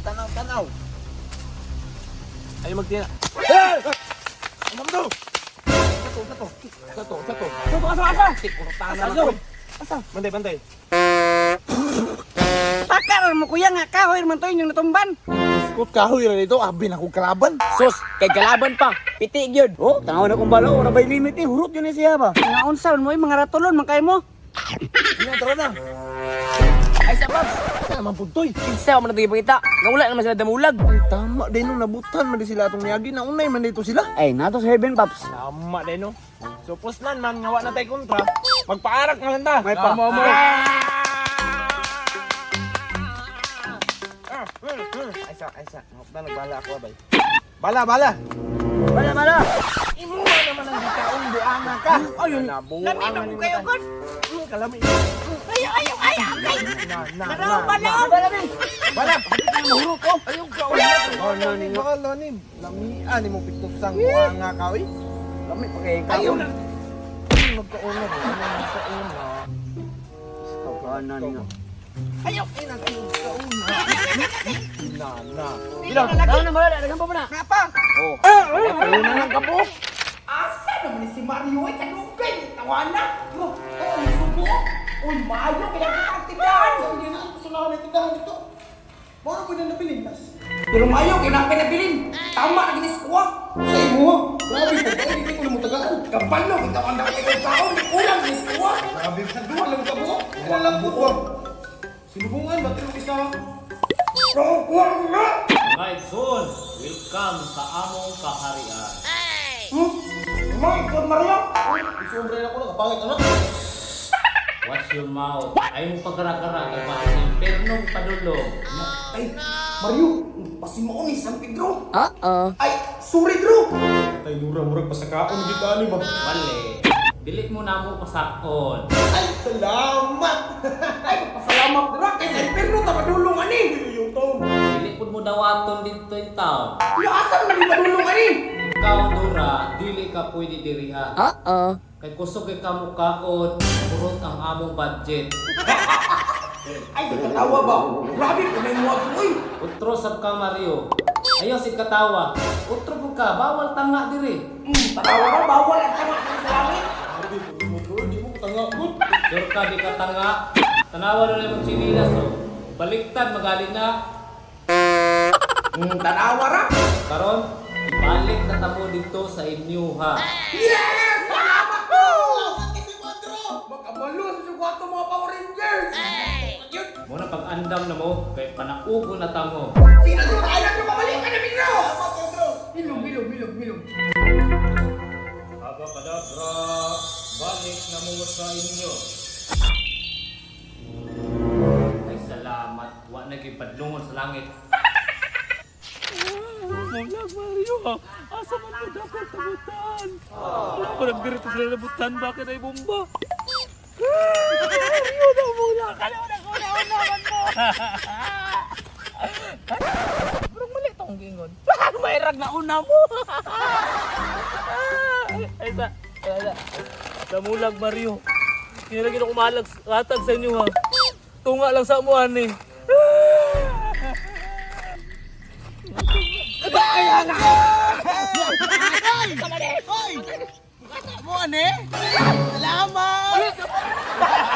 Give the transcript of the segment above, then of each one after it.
Tanaw, tanaw. Ay, magtina. Hey! Ano to? Sa to, sa to. Sa to, sa to. Asa, asa, asa? Asa, Asa? Asa? Bantay, bantay. Pakaran mo kuya nga kahoy man to inyong natumban. Iskot kahoy ra dito, abi na kong kalaban. Sus, kay kalaban pa. Piti gyud. Oh, tanaw na kong balo, ora bay limit eh, hurot yun eh siya ba. Nga unsa man mo eh, mga ratulon man kay mo. Ano, tara na. Ay sa Paps. Asa naman puntoy? Kinsa man nato ipangita? Nga wala naman sila damulag. Ay, tama din no, nabutan man din sila atong niyagi, naunay man dito sila. Ay, nato sa heaven, Paps. Tama din no. So puslan man nga wa na tay kontra, magpaarak na lang ta. May pa. Tama mo. Ay sa, ay sa, na nagbala ako abay. Bala, bala. Bala, bala. Imo naman ang gikaon buanga ka. Ayun, Lami man ko kayo god. Kalami. Ay ay ay ay. Na, na, Tanaw na, balaw. Bala, bala. Bala. Mahurot ko. Ayaw ka. Oh, no, ni bala ni. Lamian nimo pitusang buanga ka oy. Lami pa kay Ayaw na. Ay, Magkauna ba? Ano magkauna? Kauna niyo. Ayaw, inagkauna. Na, na. Ilaw na lagi. Tanaw na bala, daghan pa ba na? Napa. Oh. Kauna lang ka po. Asa naman ni si Mario ay kanugay tawana. Bro, ay subo. Uy, maayo kaya kita ang tindahan. Hindi na, gusto na kami tindahan dito. Moro po na nabilin, mas. Pero maayo kay na pinabilin. Tama na ginis kuha. Sa imo, grabe po kayo, hindi ko na mo tagaan. Kabalo kita ang dami kay kaon ni kulang ginis kuha. Grabe, sa duwa lang ka po. Wala lang po ba? Sinubungan, ba't yung isa? Bro, kuha na. Right soon, welcome sa among kaharian. Hmm? My God, Mario. Isumbre na ko na, kapangit anak. Watch your mouth. Ay mo pagkara-kara kay baka sa impernong padulong. Ay, Mario, pasimaon ni San Pedro. Ay, sorry, Drew. Tay Dura, murag pasakaon kita ani ba? Bale, dili mo na mo pasakon. Ay, salamat! Ay, pasalamat dira kay sa impierno ta padulong ani. Yung taon. Dili pud mo dawaton dito in town. Yo asa man ni padulong ani? Ikaw Dura, dili ka pwede diri ha. Kay kusog kay kamukaon, kurot ang among budget. Ay, katawa ba? Grabe ko may muwag uy. Utro sab ka Mario. Ayaw sig katawa. Utro pud ka, bawal tanga diri. Tatawa ka, bawal ang tanga sa langit. Grabe, motor, di mo tanga ko. Sure ka di ka tanga. Tanawa na lang mong sinilas oh. Baliktad magali na. Tanawa ra. Karon, ibalik na tamo dito sa inyo ha. Yes! Salamat ko! Makabalo sa sugwato mga Power Rangers. Yun. Muna pag-andam na mo, kay panaugo na tamo. Sino Drew? Ay, Drew, pabalik ka na, Pedro! Hilom, hilom, hilom, hilom. Abakadabra, balik na mo sa inyo. Ay salamat, wa na gyud padlungon sa langit. Mulag Mario, asa man mo dapat tabutan? Wala ko nagdirito sa labutan, bakit ay bomba? Mario, na muna! Kalaw na ko, na man mo! Pero mali itong gingon. Mairag na una mo! Ay, sa, ay, sa. Damulag Mario. Hindi na ginakumalag ratag sa inyo ha. Tunga lang sa amuan eh.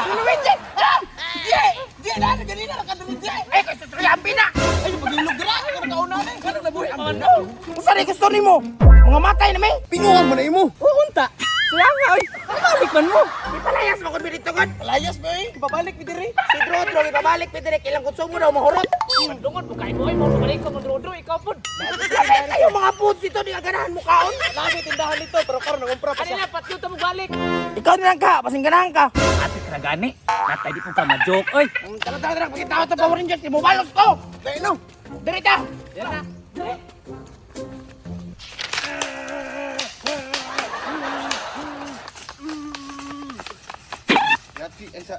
Luigi! Ah! Di! Di! Na, ganina na kadali di! Ay, kasi sa ambi na! Ay, pagilog dira! Ano kauna na? Ano nabuhi ang ano? Unsa rin gusto nimo? Mga matay na may? Pinguhan mo na imo. Unta! Siya nga, oy! Pabalik man mo! Ipalayas mo kung dito god! Layas ba eh? Ibabalik mi diri. Si Drodro, ibabalik mi dire ilang konsumo daw mahurot! Padlungon mo kayo ay mo balik ka magrodro ikaw pod. Lamay kayo mga foods dito, di ka ganahan mo kaon! Nasa tindahan nito, pero karon nangumpra pa Ani siya. na patyo ta mo balik. Ikaw na lang ka, pasing ganahan ka! Ate kragani, natay di po ka ma-joke oy. Tara, tara, tara, pakita ko sa Power Rangers, imubalos ko! Dai no. Dire ta! Yati ay sa.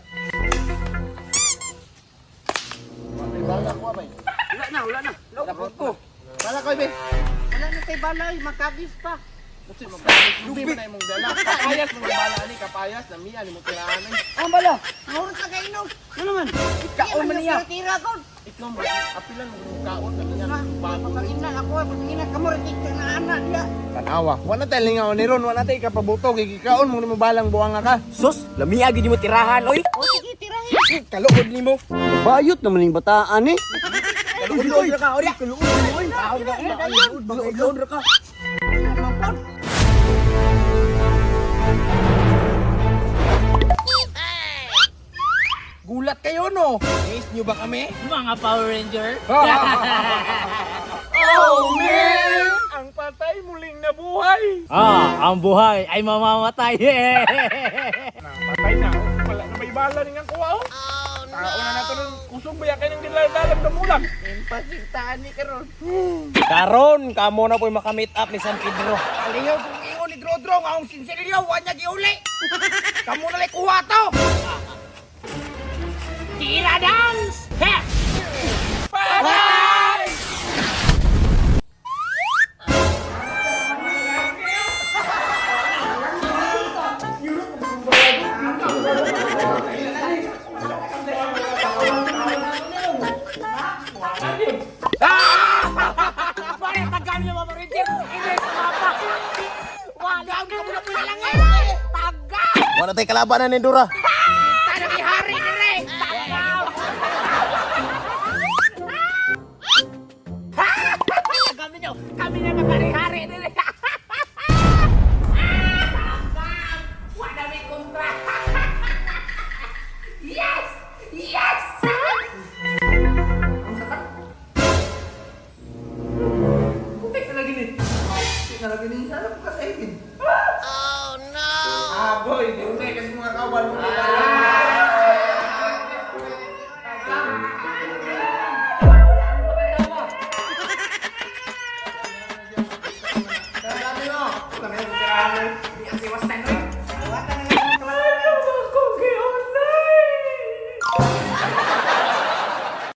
May bala ko abay. Wala na, wala na. Wala ko. Bala ko be. Wala na kay bala, oy, magkagis pa. Kasi magkabis mo na imong dala. Kapayas mo ng bala ani, kapayas na miya nimo tirahan. Ang bala. Mahurot ka kayo, Ano naman? Ikaw man niya. Tira ko. Ikaw mo, apilan mo kung kaon na niya. Bago. Pagkakinan ako, pagkakinan kamo rin kay na anak niya. Tanawa, wala tayo lingaw ni Ron, wala tayo kapabuto, gigikaon mo ni mo balang buwanga ka. Sus, lamia gyud mo tirahan oy. O sige, tirahin. Kaluod nimo. Bayot naman yung bataan eh. Kaluod ra ka, oy. Kaluod oy. Kaluod ra ka. Gulat kayo no. Miss nyo ba kami? Mga Power Ranger. Oh man! Ang patay muling nabuhay. Ah, ang buhay ay mamamatay. Patay na. Wala na may bala ning ang kuha oh. Tao na nato ng kusog ba kay nang dinalalam damulag. Pasintahan ni karon. Karon kamo na po'y maka-meet up ni San Pedro. Alihaw kung ingon ni Drodro nga akong sinsilyo, wa niya giuli. Kamo na lay kuha to. Tira dance! He! Patay! Pare, tagal niyo mga Ranger. Hindi sa mapa. Tagam ka mo na pala lang eh! Tagam! Wala tayo kalaban na ni Dora.